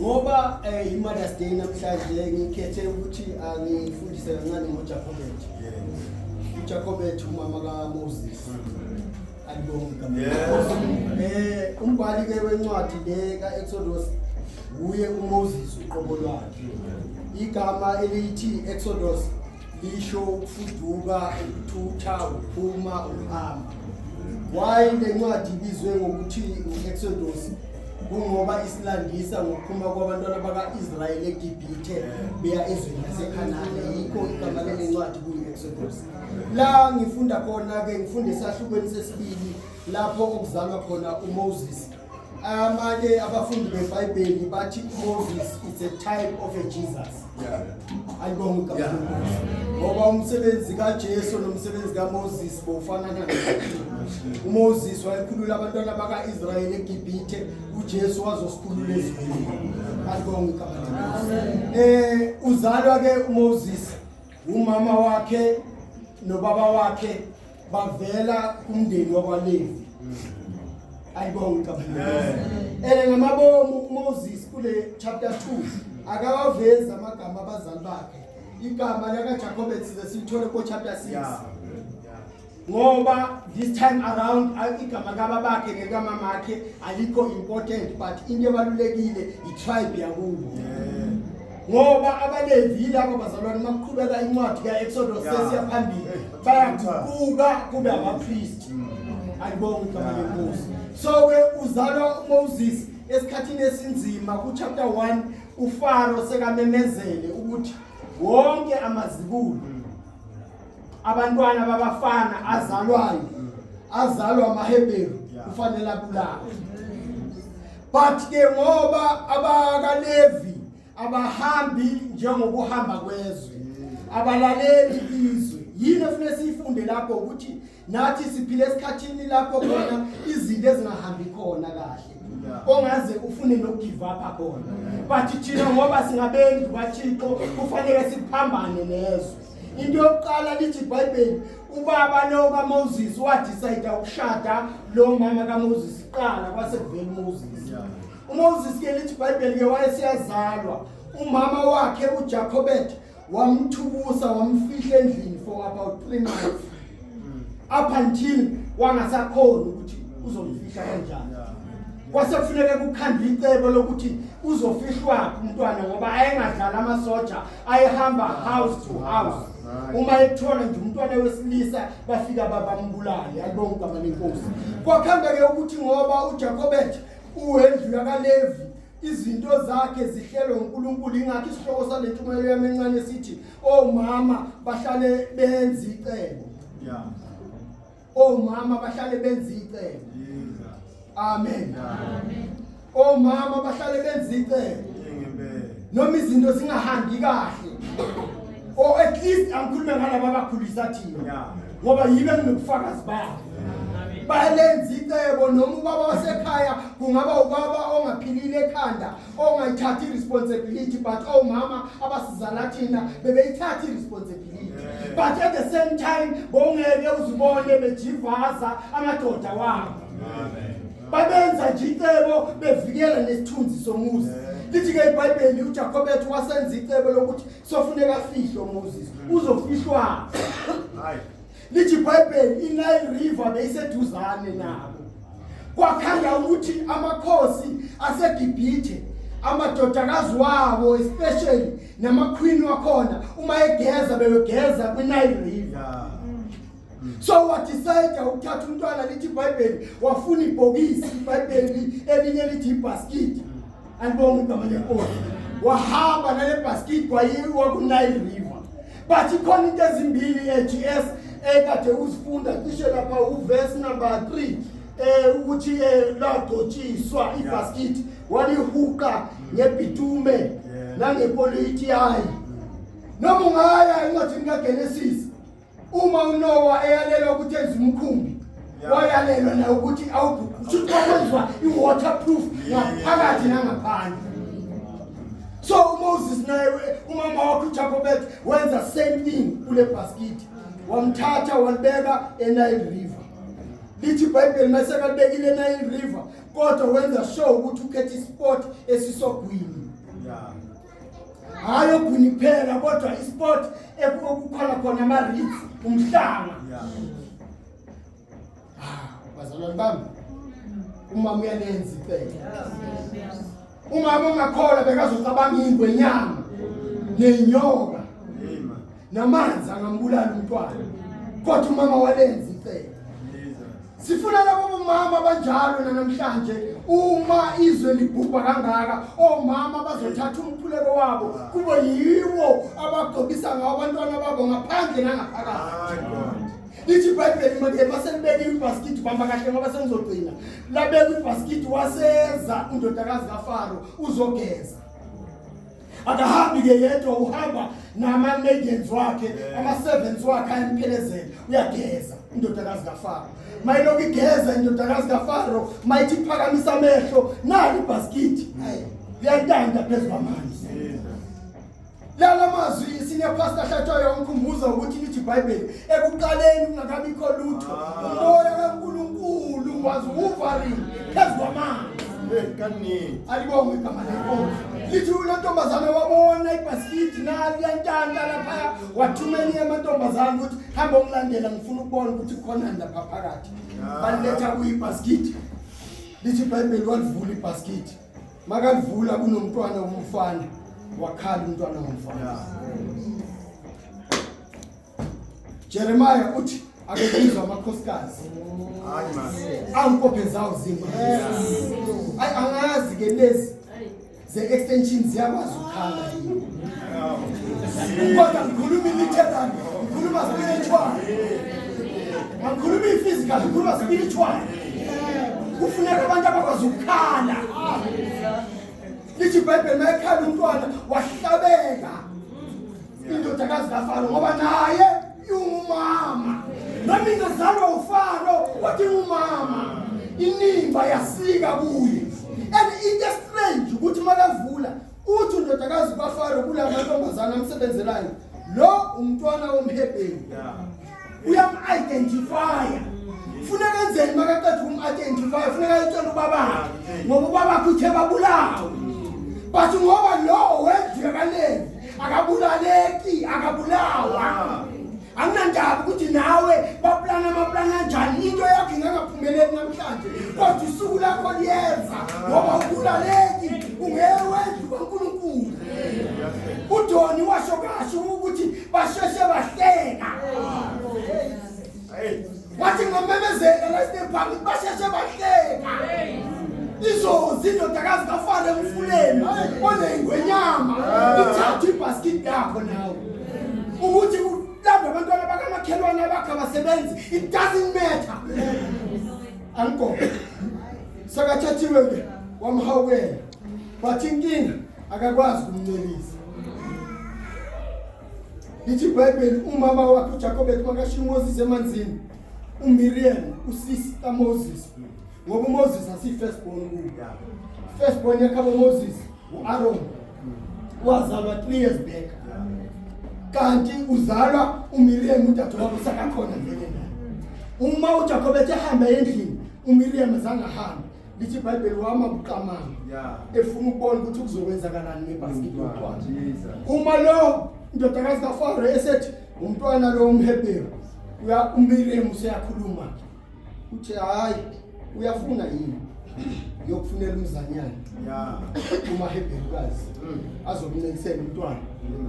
Ngoba i-Mother's Day namhlanje, ngikhethe ukuthi angifundise kancane ngoJacobet. UJacobet umama kaMoses. Alibonge igama. Umbhali ke wencwadi le kaExodus uye uMoses uqobo lwakhe. Igama elithi Exodus lisho ukufuduka, ukuthutha, ukuphuma, ukuhamba. Why le ncwadi ibizwe ngokuthi u-Exodus? Kungoba isilandisa ngokuphuma kwabantwana baka-Israyeli eGibhithe beya ezweni laseKhanani. Yikho igama lele ncwadi kuyi-Exodus. La ngifunda khona-ke, ngifunda esahlukweni sesibili lapho okuzalwa khona uMoses. Amanye abafundi beBhayibheli bathi uMoses is a type of a Jesus. Ayibonge igama leNkosi. Ngoba umsebenzi kaJesu nomsebenzi kaMoses bowufana uMoses wayekhulula abantwana baka-Israyeli eGibhithe, uJesu wazosikhulula ezweni. Ayibonge igama leNkosi. Uzalwa ke uMoses, umama wakhe nobaba wakhe bavela kumndeni wakwaLevi. Ayibonge igama leNkosi. Ene ngamabomu uMoses kule chapter 2 akawavezi amagama abazali bakhe. Igama lakaJacob size silithole ko chapter 6. Ngoba this time around igama kababakhe nelikamakhe alikho important, but into ebalulekile i-tribe yakubo. Ngoba abaLevi labo bazalwane, makuqhubeka incwadi ka-Exodus sesiya phambili, bayaguquka kube abapriest. Ayibonge igama leNkosi. So ke uzalwa uMoses esikhathini esinzima. Ku-chapter 1 uFaro sekamemezele ukuthi wonke amazibulo, abantwana babafana azalwayo, azalwa amaHeberu, kufanele abulawe. But ke ngoba abakaLevi abahambi njengokuhamba kwezwe, abalaleli izwe. Yini efuna siyifunde lapho? Ukuthi nathi siphile esikhathini lapho khona izinto ezingahambi khona kahle, ongaze ufune nokugive up khona, but thina ngoba singabendlu kaThixo kufanele siphambane nezwe. Into yokuqala, lithi iBhayibheli ubaba lo kaMoses wadecide ukushada lo mama kaMoses kuqala, kwase kuvela uMoses. UMoses ke, lithi iBhayibheli ke, wayesiyazalwa, umama wakhe uJacobet wamthukusa, wamfihla endlini for about 3 months, up until wangasakhoni ukuthi uzomfihla kanjani. Kwase kufuneka kukhanda icebo lokuthi uzofihlwa umntwana, ngoba ayengadlala amasoja, ayehamba house to house, uma ethola nje umntwana wesilisa bafika babambulale. Alibonga igama leNkosi. Kwakhanda ke ukuthi ngoba uJacobet uwendlu yakaLevi, izinto zakhe zihlelwe uNkulunkulu. Ingakho isihloko sale ntshumayelo yami encane sithi omama bahlale benza icebo. Omama bahlale benza icebo. Amen. Omama bahlale benza icebo noma izinto zingahambi kahle, or at least angikhulume ngalaba abakhulisa thina, ngoba yibe nginobufakazi babo. Balenza icebo noma ubaba wasekhaya kungaba ubaba ongaphilile ekhanda, ongayithathi responsibility, but omama abasizala thina bebeyithatha i-responsibility. But at the same time bongeke uzibone bejivaza amadoda wabo, babenza nje icebo bevikela nesithunzi somuzi. Lithi-ke iBhayibheli uJacobet wasenza icebo lokuthi sofuneka afihlwe uMoses. Uzofihlwa? Lithi iBhayibheli iNile River beyiseduzane nabo. Kwakhanda ukuthi amakhosi aseGibhithe, amadodakazi wabo especially namaqueen wakhona, uma egeza bewegeza kwiNile River. So wadecide ukuthatha umntwana. Lithi iBhayibheli wafuna ibhokisi, iBhayibheli elinye lithi ibasket. Alibonga igama leNkosi. Wahamba nale basket kwayiwa ku-Nile River. But ikhona into ezimbili e-GS ekade uzifunda cishe lapha uverse number 3, ukuthi lagcotshiswa ibasket, walihuqa ngebitumen nangepoliti yayi. Noma ungaya encwadini kaGenesis, uma uNoah eyalelwa ukuthi enze umkhumbi, wayalelwa naye ukuthi awubhuqe. Kusho ukuthi kwakwenziwa i-waterproof ngaphakathi nangaphandle. So uMoses naye, umama wakhe uJacobet wenza same thing kule basket, wamthatha walibeka eNile River. Lithi iBhayibheli masekalibekile eNile River, Kodwa wenza sure ukuthi ukhetha isport esisogwini. Hayi ogwini kuphela kodwa isport ekukhona khona ama-reeds umhlanga. Ah, bazalwane bami umama uyalenza icebo. Umama ongakholwa bekazocabanga ingwenyama nenyoka namanzi angambulala umntwana kodwa umama walenza icebo. Sifuna labo bomama abanjalo namhlanje uma izwe libhubha kangaka omama bazothatha umkhuleko wabo kube yiwo abagcobisa ngawo abantwana babo ngaphandle nangaphakathi. Lithi iBhayibheli manje maselibeka ibhasikidi bamba kahle ngoba sengizogcina. Labeka ibhasikidi waseza undodakazi kaFaro uzogeza. Akahambi ke yedwa uhamba nama maidens wakhe, ama servants wakhe ayamphelezela. Uyageza indodakazi kaFaro. Mayilokhu igeza indodakazi kaFaro mayithi phakamisa amehlo nali ibhasikidi. Liyantanta phezu kwamanzi. Lala mazwi senior pastor Hlatshwayo ungikhumbuza ukuthi lithi iBhayibheli ekuqaleni kungakabikho lutho ah. umoya kaNkulunkulu was hovering phezu kwamanzi. Kaningi. Alibongwe igama lenkosi. Lithi lo ntombazane wabona ibhasikidi nali yantanta lapha wathumela amantombazane ukuthi hamba ungilandela ngifuna ukubona ukuthi kukhonani lapha phakathi. Ah. Baliletha kuyibhasikidi. Lithi iBhayibheli walivula ibhasikidi. Makalivula kunomntwana womfana wakhala umntwana womfana. Jeremiah uthi akekuzwa amakhosikazi. Hayi man. Angikophe zawo zimba. Ayi angazi ke lezi ze extension ziyakwazi ukukhala yini. Kodwa ngikhuluma literal, ngikhuluma spiritual. Angikhulumi physical, ngikhuluma spiritual. Kufuneka abantu abakwazi ukukhala. Lithi iBhayibheli mayekhala umntwana wahlabeka indodakazi kaFaro ngoba naye ingumama. Noma ingazalwa uFaro kodwa ingumama. Inimba yasika kuye. And into strange ukuthi makavula uthi undodakazi kaFaro kula mantombazana amsebenzelayo lo umntwana womHebheru. Uyam-identifya. Funeka enzeni makaqeda ukum-identifya? Funeka ayitshele ubabakhe ngoba ubabakhe uthe babulawe. But ngoba lo wendlu yakaLevi akabulaleki, akabulawa. Anginandaba ukuthi nawe baplana amaplani anjani, into yakho ingangaphumeleli namhlanje kodwa usuku lakho liyeza ngoba ubulaleki ungewendlu kaNkulunkulu. UDoni washo kahle ukuthi basheshe bahleka. Wathi ngamemezela la stephangi basheshe bahleka. Izozi indodakazi kaFaro emfuleni oneyingwenyama ithatha ibhasikidi yakho nawe. Ukuthi ulambe abantwana bakamakhelwane abakhe abasebenzi it doesn't matter. Anko sakathathiwe ke wamhawukela. But inkinga akakwazi ukumncelisa. Lithi iBhayibheli umama wakhe uJakobe makashiya uMoses emanzini uMiriam usisi kaMoses ngoba uMoses asiyi first born kubo. First born yakhabo Moses uAaron wazalwa 3 years back. Kanti uzalwa uMiriam udadewabo sakakhona vele naye. Uma uJakobe ethi ehamba endlini uMiriam azange ahambe. Lithi iBhayibheli wama buqamama efuna ukubona ukuthi kuzokwenzakalani ngebhasikidi yomntwana. Uma lo indodakazi kaFaro esethi umntwana lo umHebheru uya uMiriam useyakhuluma uthi hayi uyafuna yini yokufunela umzanyana umaHebherukazi azokuncelisela umntwana.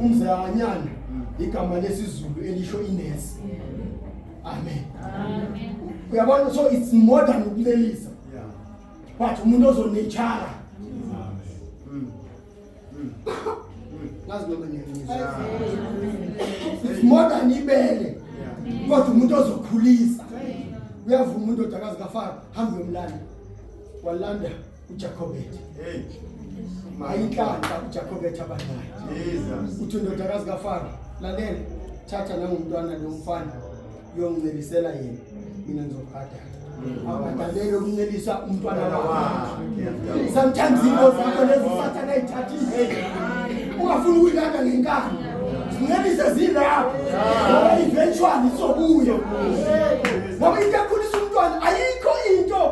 Umzanyana igama lesiZulu elisho inesi. Amen. Amen. Uyabona, so it's more than ukuncelisa. But umuntu ozonechara. Ngazi noma niyangizwa. It's more than ibele. Kodwa umuntu ozokhulisa. Uyavuma undodakazi kaFaro, hamba uyomlanda. Walanda uJacobet. Hey. Ayinhlanhla uJacobet abanayo. Jesus. Uthi indodakazi kaFaro, lalela, thatha nangumntwana lo mfana uyongicelisela yena. Mina ngizobhadala. Abhadalele ukuncelisa umntwana wakhe. Sometimes into zakho lezi sathane ayithathile. Ungafuni ukuyilanda ngenkani. Zincelise zilapho. Ngoba eventually izobuya. Ngoba into ekhulisa umntwana ayikho into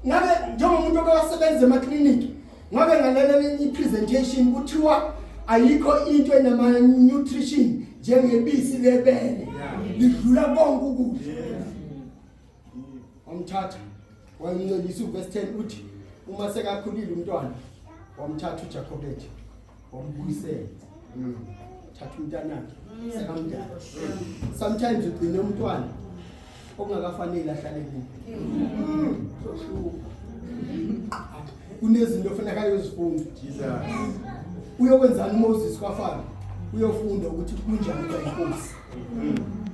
Ngabe njengomuntu obewasebenza emakliniki, ngabe ngalalela enye i-presentation, kuthiwa ayikho into enama-nutrition njengebisi lebele, lidlula konke ukudla. Wamthatha wayemncelisa. Uverse 10 uthi uma sekakhulile umntwana, wamthatha uJacobet, wambuyisela. Thatha umntanakhe sekamdala. Sometimes ugcine umntwana okungakafanele ahlale kuwo. Sohlupha, kunezinto ofuneka ayozifunda. Jesus. Uyokwenzani uMoses kwaFaro? Uyofunda ukuthi kunjani ukuba inkosi,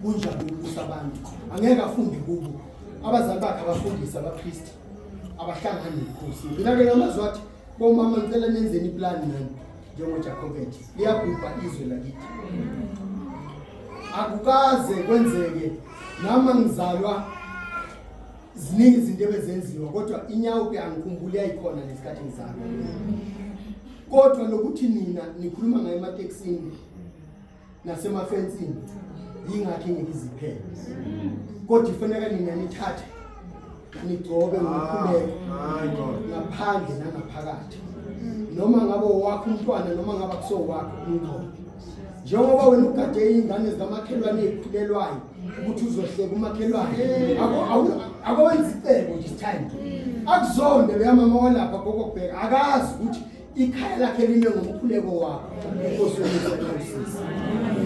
kunjani ukubusa abantu. Angeke afunde kubo abazali bakhe, abafundisi, abapristi, abahlangani nenkosi. Mina-ke ngamazwi athi, bomama, ngicela nenzeni iplani nani njengoJacobet. Liyabhubha izwe lakithi. Akukaze kwenzeke nama ngizalwa, ziningi izinto ebezenziwa, kodwa inyaope angikhumbuli yayikhona lesikhathi ngizalwa. Kodwa lokuthi nina nikhuluma ngayo ematekisini nasemafensini, yingakho ingeke iziphele, kodwa ifanele nina nithathe nigcobe ngomkhuleko My God. ngaphandle nangaphakathi. Noma ngabe owakho umntwana, noma ngabe akusowakho, umgcobe njengoba wena ugade iy'ngane zikamakhelwane ey'khulelwayo ukuthi uzohleka umakhelwane. Akowenza icebo this time, akuzonde leya mama walapha gogokubheka, akazi ukuthi ikhaya lakhe lime ngomkhuleko wakho. Inkosi yomusa ikusise.